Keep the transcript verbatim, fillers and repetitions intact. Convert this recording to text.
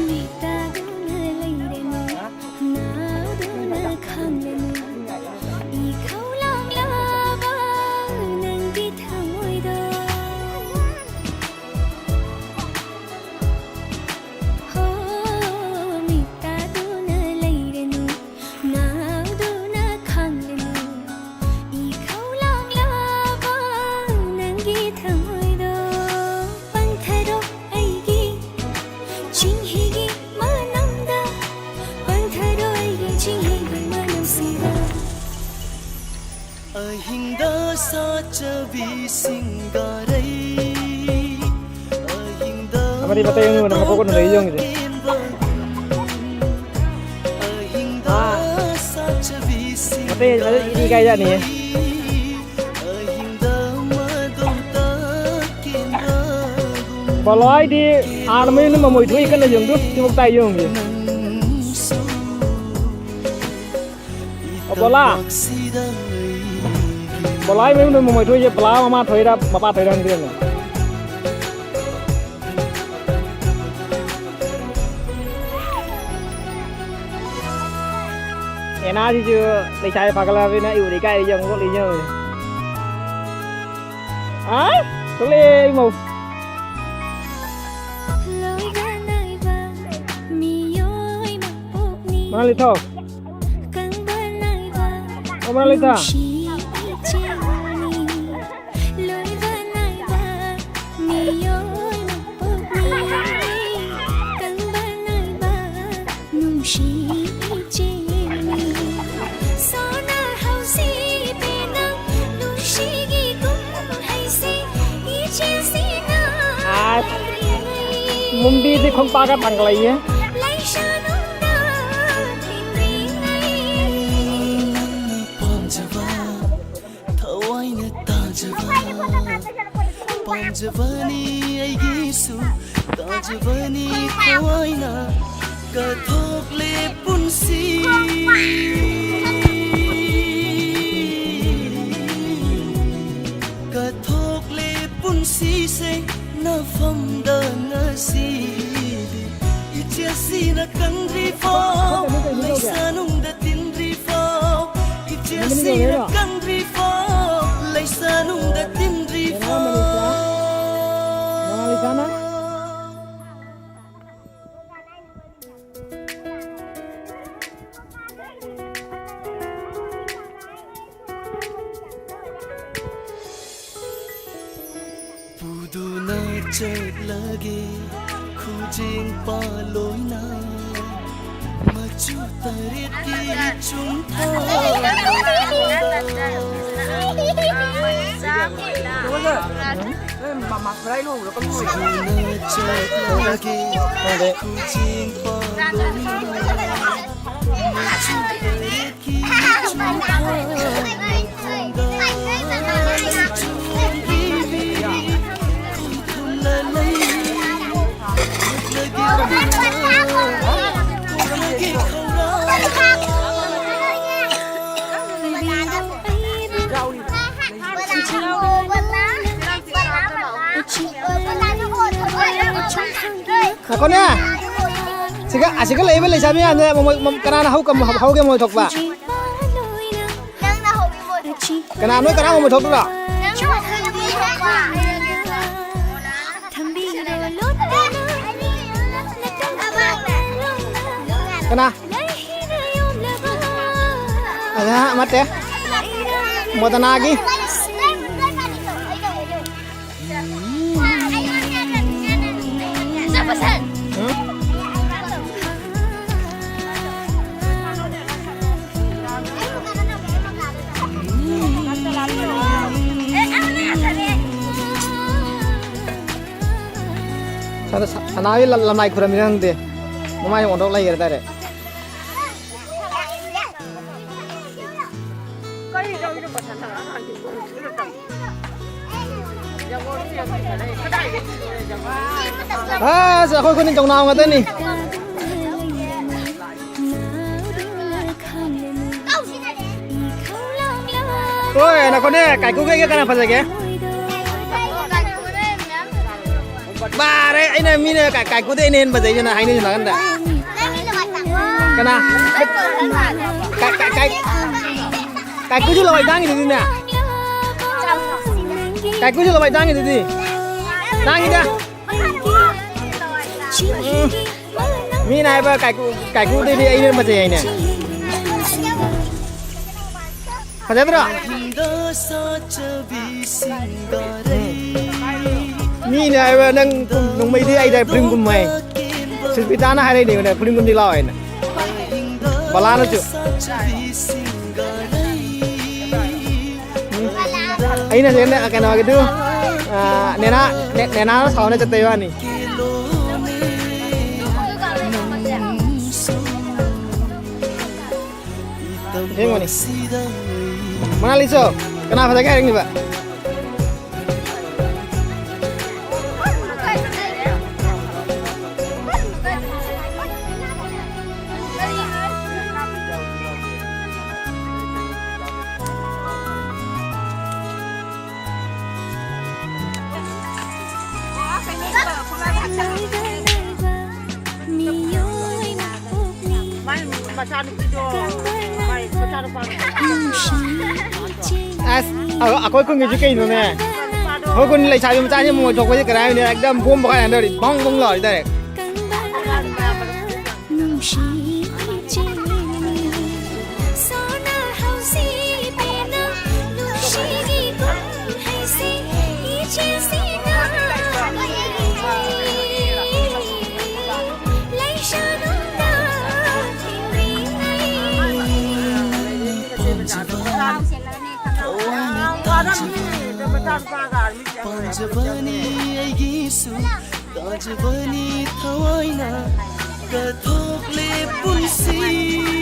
ꯃꯤꯇꯥꯗꯨꯅ ꯂꯩꯔꯅꯨ, ꯅꯥꯗꯨꯅ ꯈꯥꯡꯂꯅꯨ, ꯏꯈꯧ ꯂꯥꯡꯂꯕ ꯅꯪꯒꯤ ꯊꯃꯣꯏꯗꯣ꯫ ꯍꯣ, ꯃꯤꯇꯥꯗꯨꯅ ꯂꯩꯔꯅꯨ, ꯉꯥꯎꯗꯨꯅ ꯈꯥꯡꯂꯅꯨ, ꯏꯈꯧ ꯂꯥꯡꯂꯕ ꯅꯪꯒꯤ ꯊꯃꯣꯏꯗꯣ꯫ ꯄꯟꯊꯔꯣ ꯑꯩꯒꯤ ꯆꯤꯡꯍꯤꯒꯤ ꯃꯅꯝꯗ, ꯄꯟꯊꯔꯣ ꯑꯩꯒꯤ ꯆꯤꯡꯍꯤꯒꯤ ꯃꯅꯝꯁꯤꯗ꯫ ꯑꯍꯤꯡꯗ ꯁꯥꯠꯆꯕꯤ ꯁꯤꯡꯒꯥꯔꯩ, ꯑꯍꯤꯡꯗ ꯑꯃꯗꯤ ꯃꯇꯩ ꯑꯃ ꯑꯣꯏꯅ ꯍꯥꯄꯛꯀꯅꯨ, ꯂꯩ ꯌꯦꯡꯉꯤꯁꯦ꯫ ꯑꯍꯤꯡꯗ ꯑꯥ꯫ ꯁꯥꯠꯆꯕꯤ ꯃꯇꯩ ꯃꯇꯩ ꯏꯀꯥꯏ ꯖꯥꯠꯅꯤꯍꯦ꯫ ꯑꯍꯤꯡꯗ ꯃꯗꯣꯝꯇ ꯀꯦꯟꯕꯒꯨꯝ ꯕꯂꯥꯏꯗꯤ ꯑꯥꯔꯃꯩꯅ ꯃꯃꯣꯏ ꯊꯣꯛꯏ ꯀꯟꯅ ꯌꯦꯡꯗꯨ, ꯁꯤꯃꯨꯛ ꯇꯥꯏ ꯌꯦꯡꯉꯤꯁꯦ꯫ ꯅꯪꯁꯨ ꯑꯣ, ꯕꯣꯂꯥ꯫ ꯕꯣꯂꯥ ꯏꯃꯨꯡꯗ ꯃꯃꯣꯏ ꯊꯣꯛꯏꯁꯦ, ꯕꯣꯂꯥ ꯃꯃꯥ ꯊꯣꯛꯏꯔꯥ, ꯃꯄꯥ ꯊꯣꯛꯏꯔꯥ ꯈꯪꯗꯦꯅꯦ꯫ ꯑꯦꯅꯥꯁꯤꯁꯨ ꯂꯩꯁꯥꯕꯤ ꯐꯥꯒꯠꯂꯛꯑꯕꯅꯤꯅ ꯑꯩ ꯎꯔꯤ ꯀꯥꯏ ꯌꯦꯡꯉꯨ ꯈꯣꯠꯂꯤ ꯌꯦꯡꯉꯨ꯫ ꯑꯥ? ꯊꯣꯛꯂꯛꯑꯦ ꯏꯃꯧ꯫ ꯂꯣꯏꯕ ꯅꯥꯏꯕ ꯃꯤꯑꯣꯏ ꯃꯄꯣꯛꯅꯤ꯫ ꯃꯅꯥꯂꯤ ꯊꯣꯛ꯫ ꯀꯪꯕ ꯅꯥꯏꯕ ꯑꯣ, ꯃꯅꯥꯂꯤ ꯊꯣꯛ꯫ ꯅꯨꯡꯁꯤ ꯏꯆꯦꯜꯅꯤ꯫ ꯂꯣꯏꯕ ꯅꯥꯏꯕ ꯃꯤꯑꯣꯏ ꯃꯄꯣꯛꯅꯤ꯫ ꯀꯪꯕ ꯅꯥꯏꯕ ꯅꯨꯡꯁꯤ ꯏꯆꯦꯜꯅꯤ꯫ ꯁꯣꯟꯅꯍꯧꯁꯤ ꯄꯦꯟꯅ ꯅꯨꯡꯁꯤꯒꯤ ꯀꯨꯝꯍꯩꯁꯦ ꯏꯆꯦꯜꯁꯤꯅ ꯑꯁ, ꯂꯩꯔꯤꯉꯩ꯫ ꯃꯨꯝꯕꯤꯗꯤ ꯈꯣꯡꯄꯥꯛꯀ ꯊꯥꯡꯒꯠꯂꯛꯏꯌꯦ꯫ ꯂꯩꯁꯥꯅꯨꯡꯗ ꯇꯤꯟꯗ꯭ꯔꯤꯉꯩ꯫ ꯅꯪꯅ ꯄꯥꯝꯖꯕ ꯊꯋꯥꯏꯅ ꯇꯥꯖꯕ ꯄꯥꯝꯖꯕꯅꯤ ꯑꯩꯒꯤꯁꯨ ꯇꯥꯖꯕꯅꯤ ꯊꯋꯥꯏꯅ ꯀꯠꯊꯣꯛꯂꯦ ꯄꯨꯟꯁꯤ꯫ ꯁꯤꯔ ꯀꯪꯗ꯭ꯔꯤꯐꯥꯎ, ꯂꯩꯁꯥꯅꯨꯡꯗ ꯇꯤꯟꯗ꯭ꯔꯤꯐꯥꯎ꯫ ꯃꯣꯅꯥꯂꯤꯁꯥꯅ꯫ ꯄꯨꯗꯨꯅ ꯆꯠꯂꯒꯦ ꯈꯨꯖꯤꯡ ꯄꯥꯜꯂꯣꯏꯅ ꯃꯆꯨ ꯇꯔꯦꯠꯀꯤ ꯆꯨꯡꯊꯥ꯫ ꯄꯨꯗꯨꯅ ꯆꯠꯂꯒꯦ ꯈꯨꯖꯤꯡ ꯄꯥꯜꯂꯣꯏꯅ ꯃꯆꯨ ꯇꯔꯦꯠꯀꯤ ꯆꯨꯡꯊꯥ꯫ ꯉꯥꯏꯈꯣꯅꯦ꯫ ꯁꯤꯒ, ꯑꯁꯤꯒ ꯂꯩꯕ ꯂꯩꯁꯥꯕꯤ ꯃꯌꯥꯝꯁꯦ ꯃꯃꯣꯏ-, ꯃ-, ꯀꯅꯥꯅ ꯍꯧ-, ꯀꯝ-, ꯍꯧꯒꯦ ꯃꯣꯏ ꯊꯣꯛꯄ? ꯅꯪꯅ ꯍꯧꯕꯤꯕ ꯑꯣꯏꯊꯣꯛ-, ꯀꯅꯥ, ꯅꯣꯏ ꯀꯅꯥ ꯃꯣꯏ ꯊꯣꯛꯇꯣꯏꯔꯣ? ꯅꯪꯅ ꯍꯧꯕꯤꯕ ꯑꯣꯏꯊꯣꯛꯄ꯫ ꯀꯅꯥ? ꯑꯗ, ꯅꯠꯇꯦ꯫ ꯃꯣꯗꯅꯥꯒꯤ꯫ ꯁꯅꯥꯒꯤ ꯂꯝ-, ꯂꯝꯂꯥꯏ ꯈꯨꯔꯝꯃꯤꯔ ꯈꯪꯗꯦ꯫ ꯃꯃꯥꯏ ꯑꯣꯟꯊꯣꯛ ꯂꯩꯈ꯭ꯔꯦ ꯇꯥꯔꯦ꯫ ꯑꯁ, ꯑꯩꯈꯣꯏ ꯈꯨꯟꯗꯤ ꯆꯧꯅꯥ ꯉꯥꯛꯇꯅꯤ꯫ ꯍꯣꯏ, ꯅꯈꯣꯏꯅꯦ, ꯀꯥꯏꯀꯨꯒ ꯑꯩꯒ ꯀꯅꯥ ꯐꯖꯒꯦ? ꯕꯥꯔꯦ, ꯑꯩꯅ ꯃꯤꯅ ꯀꯥꯏ-, ꯀꯥꯏꯀꯨꯗ ꯑꯩꯅ ꯍꯦꯟꯅ ꯐꯖꯩꯁꯤꯅ ꯍꯥꯏꯅꯩꯁꯤ ꯅꯥꯀꯟꯗ꯫ ꯀꯅꯥ? ꯀꯥꯏ-, ꯀꯥꯏ-, ꯀꯥꯏ-, ꯀꯥꯏꯀꯨꯁꯨ ꯂꯋꯥꯏ ꯇꯥꯡꯉꯤꯗꯨꯗꯤꯅꯦ꯫ ꯀꯥꯏꯀꯨꯁꯨ ꯂꯋꯥꯏ ꯇꯥꯡꯉꯤꯗꯨꯗꯤ꯫ ꯇꯥꯡꯉꯤꯗ꯫ ꯎꯝ꯫ ꯃꯤꯅ ꯍꯥꯏꯕ ꯀꯥꯏꯀꯨ, ꯀꯥꯏꯀꯨꯗꯩꯗꯤ ꯑꯩꯅ ꯐꯖꯩ ꯍꯥꯏꯅꯦ꯫ ꯐꯖꯗ꯭ꯔꯣ? ꯃꯤꯅ ꯍꯥꯏꯕ ꯅꯪ ꯀꯨꯝ-, ꯅꯣꯡꯃꯩꯗꯤ ꯑꯩꯗ ꯐꯤꯂꯝ ꯀꯨꯝꯃꯣ ꯍꯥꯏ꯫ ꯁꯨꯁꯃꯤꯇꯥꯅ ꯍꯥꯏꯔꯛꯏꯅꯦ ꯑꯩꯉꯣꯟꯗ ꯐꯤꯂꯝ ꯀꯨꯝꯁꯤ ꯂꯥꯛꯑꯣ ꯍꯥꯏꯅ꯫ ꯕꯂꯥꯅꯁꯨ꯫ ꯎꯝ꯫ ꯑꯩꯅ ꯁꯤꯗ ꯀꯩꯅꯣꯒꯤꯗꯨ, ꯑꯥ, ꯅꯦꯅꯥ, ꯅꯦ-, ꯅꯦꯅꯥ ꯁꯥꯎꯅ ꯆꯠꯄꯩ ꯋꯥꯅꯤ꯫ ꯑꯁꯦꯡꯕꯅꯤ꯫ ꯃꯅꯥꯂꯤꯁꯨ ꯀꯅꯥ ꯐꯖꯒꯦ ꯍꯥꯏꯔꯛꯅꯤꯕ? ꯃꯥꯏ ꯃꯆꯥꯅꯨꯄꯤꯗꯣ, ꯃꯥꯏ ꯃꯆꯥꯅꯨꯄꯥꯗꯣ꯫ ꯑꯁ, ꯑ-, ꯑꯩꯈꯣꯏ ꯈꯨꯟꯒꯤꯁꯨ ꯀꯩꯅꯣꯅꯦ? ꯑꯩꯈꯣꯏ ꯈꯨꯟ ꯂꯩꯁꯥꯕꯤ ꯃꯆꯥꯁꯤ ꯃꯣꯏ ꯊꯣꯛꯄꯁꯤ ꯀꯔꯥꯏ ꯍꯥꯏꯅꯤ? ꯑꯦꯛꯗꯝ ꯕꯣꯝ ꯄꯣꯈꯥꯏ ꯍꯟꯗꯧꯔꯤ, ꯕꯪ ꯕꯪ ꯂꯥꯎꯔꯤ ꯗꯥꯏꯔꯦꯛ꯫ ꯄꯥꯝꯖꯕꯅꯤ ꯑꯩꯒꯤꯁꯨ ꯇꯥꯖꯕꯅꯤ ꯊꯋꯥꯏꯅ ꯀꯠꯊꯣꯛꯂꯦ ꯄꯨꯟꯁꯤ꯫